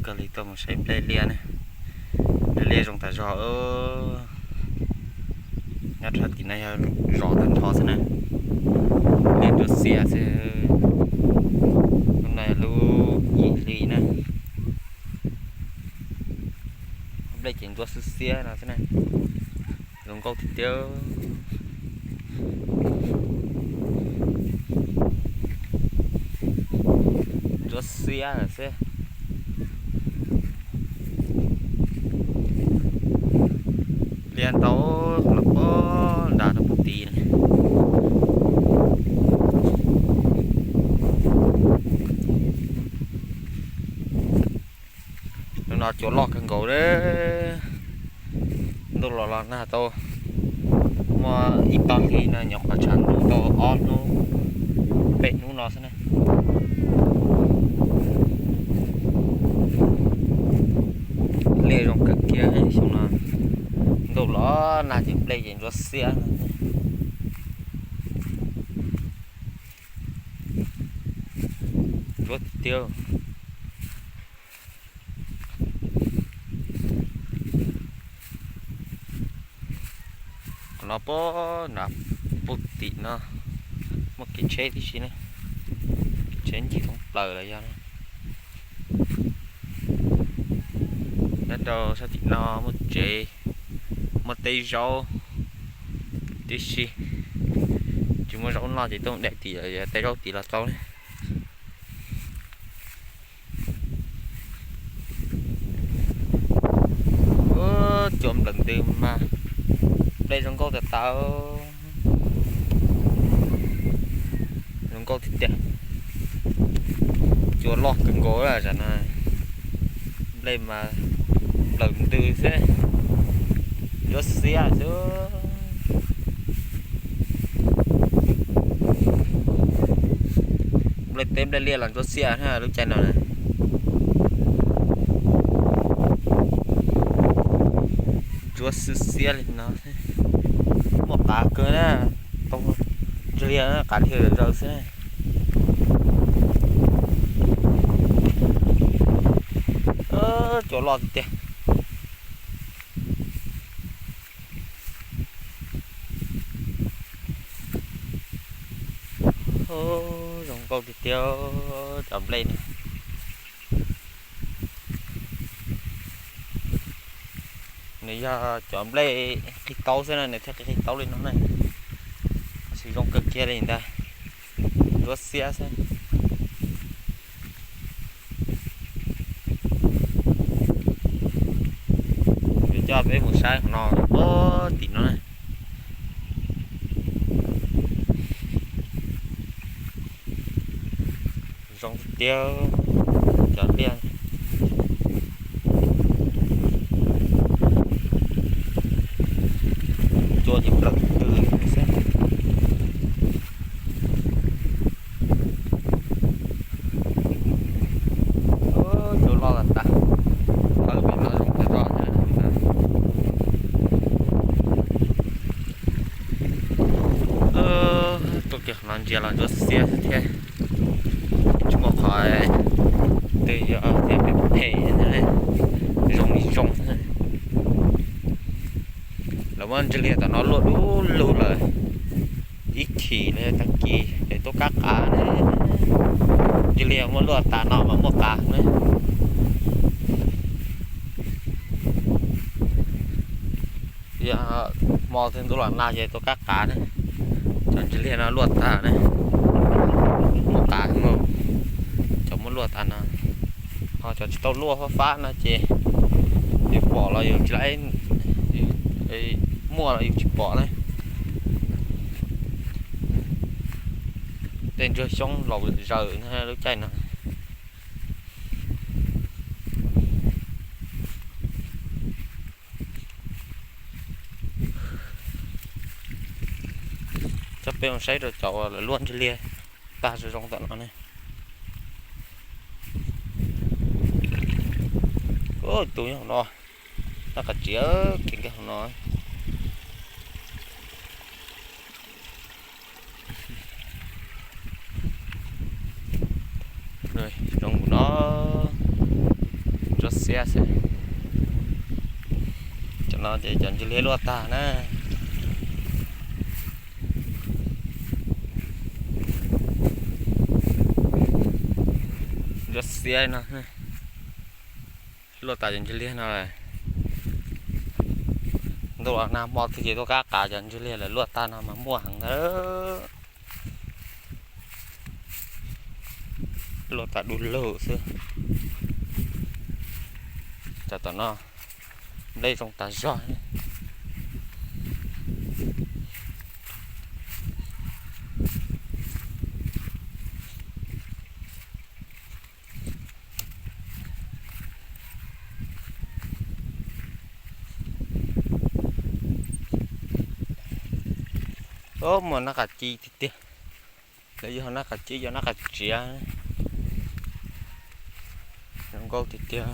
kawg li tuaj mus saib nplej liaj ne. Nplej liaj zoo tas zog. Nyob rau tim no yog zos tag nrho xwb na. Liaj ntsuab xiab xwb. Lub no yog lub yim hli na. Nplej ces ntsuab xwb xiab no xwb na. Zoo nkauj tiag tiag. Ntsuab xiab lawm xwb. Liaj ntau los pob nram rau puag tid. Hnub no cua loj kawg nkaus li. Ntuj los los nag tau muaj ib tog hli no nyuam qhuav tshav ntuj tau ob hnub peb hnub no xwb na. Liaj zoo kawg kiag xyoo no. Ntuj los nag ces nplej ces ntsuab xiab. Ntsuab tiag tiag. Qhov no pob nram puag tim no muaj kev tsheb tib si na. Kev tsheb ncig thoob plaws los yog. Nyob rau sab tim no muaj tsev, muaj teb zaub tib si. Tsis muaj zaub noj ces tuaj daim tim lawm, teb zaub tim los tau ne. Cua nplawm ntws mas nplej zoo nkauj tas tas. Zoo nkauj tiag tiag. Cua loj kawg nkaus tam no. Nplej mas nplawm ntws xwb. Ntsuab xiab xwb. Nplej teb nplej liaj los ntsuab xiab na lub caij no na. Ntsuab xwb xiab li no. Muaj qav kawg na. Tau ntsuab liaj qav liaj zaws xwb. Cua loj tiag tiag. Zoo nkauj tiag tiag cov nplej no. Nws yog cov nplej qhib taub xwb na, nws thiaj qhib taub li no na. Tab sis zoo kawg kiag li ntag, ntsuab xiab xwb. Yuav coj peb mus saib qhov no, tim no na. Zoo tiag tiag cov liaj. Cua ces nplawm ntws xwb. Cua loj tas tas. Hawm pem no zoo tas zog. Tuaj kiag qhov no ntsia los ntsuab xiab thiab. Tsis muaj qhov twg yog tias phem phem, zoo li zoo. Lawv muab ntsej liaj tom no luaj dub lug lawm. Ib chim li tag kis es tuaj kab qav ne. Ntsej liaj muab luaj tas no mas muaj qav ne. Yog hmo twg ntuj los nag ces tuaj kab qav ne. Cov ntsej liaj no luaj tas ne, muaj qav heev. Cov muab luaj tas no, ho cov tsis tau luaj fab fab no ces yus pom los yus tsis, muaj los yus tsis pom na. Tej ntsuag xyoob laus zaws lub caij no. Coj peb mus saib rau cov uas lawv luaj ntsej liaj tag zoo zoo tom no ne. Tus nyob hauv no, noj qab tsia kiag hauv no. Zoo no, Ntsuab xiab xwb. Cov no ces cov ntsis liab luaj tag na. Ntsuab xiab no, luaj tas cov ntsis liab no lawm. Ntuj los nag hmo twg ces tuaj kab qav cov ntsis liab lawm, luaj tag no mas muaj heev ntawd. Luaj tas du lug xwb. Cov tom no nplej zoo tas zog. Muaj nab qas ci tiag tiag. Lawv yog nab qas ci, yog nab qas tsiav. Zoo nkauj tiag tiag.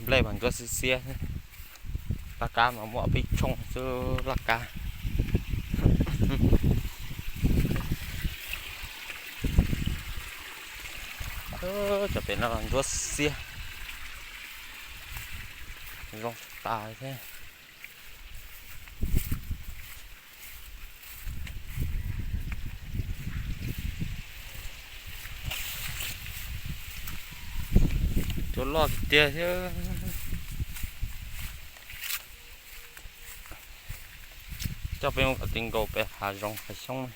Nplej mas ntsuab xiab xiab. Laj kab mas muaj peb tshooj xwb laj kab. Cov pem no los ntsuab xiab. Zoo tas thiab. Cua loj tiag tiag thiab. Coj peb mus kom ti nkaus pem hav zoov hav xyoob.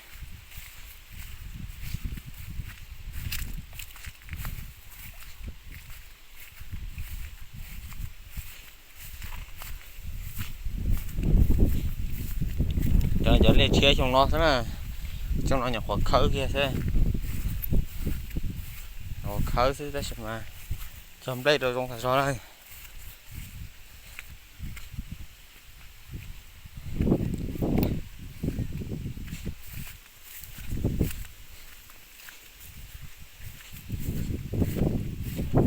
Cov, cov liaj tshiab xyoo no xwb na, xyoo no nyuam qhuav khawb kiag xwb. Nyuam qhuav khawb xwb tab sis mas cog nplej rau zoo tas zog na.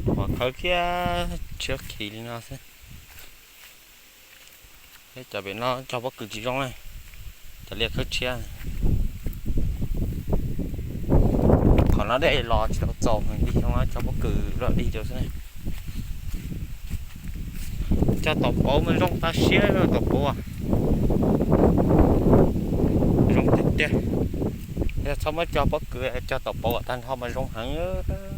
Nyuam qhuav khawb kiag tshiab khiv li no xwb. Cov pem no cog pob kws tsis zoo na, cov liaj khawb tshiab. Qhov no dej los tsis tau txaus heev li, xyoo no cog pob kws los dig rau xwb. Cog taum pauv mas zoo tas siab, taum pauv zoo tiag tiag. Yog txhob muab cog pob kws, cog taum pauv kom tag nrho mas zoo heev.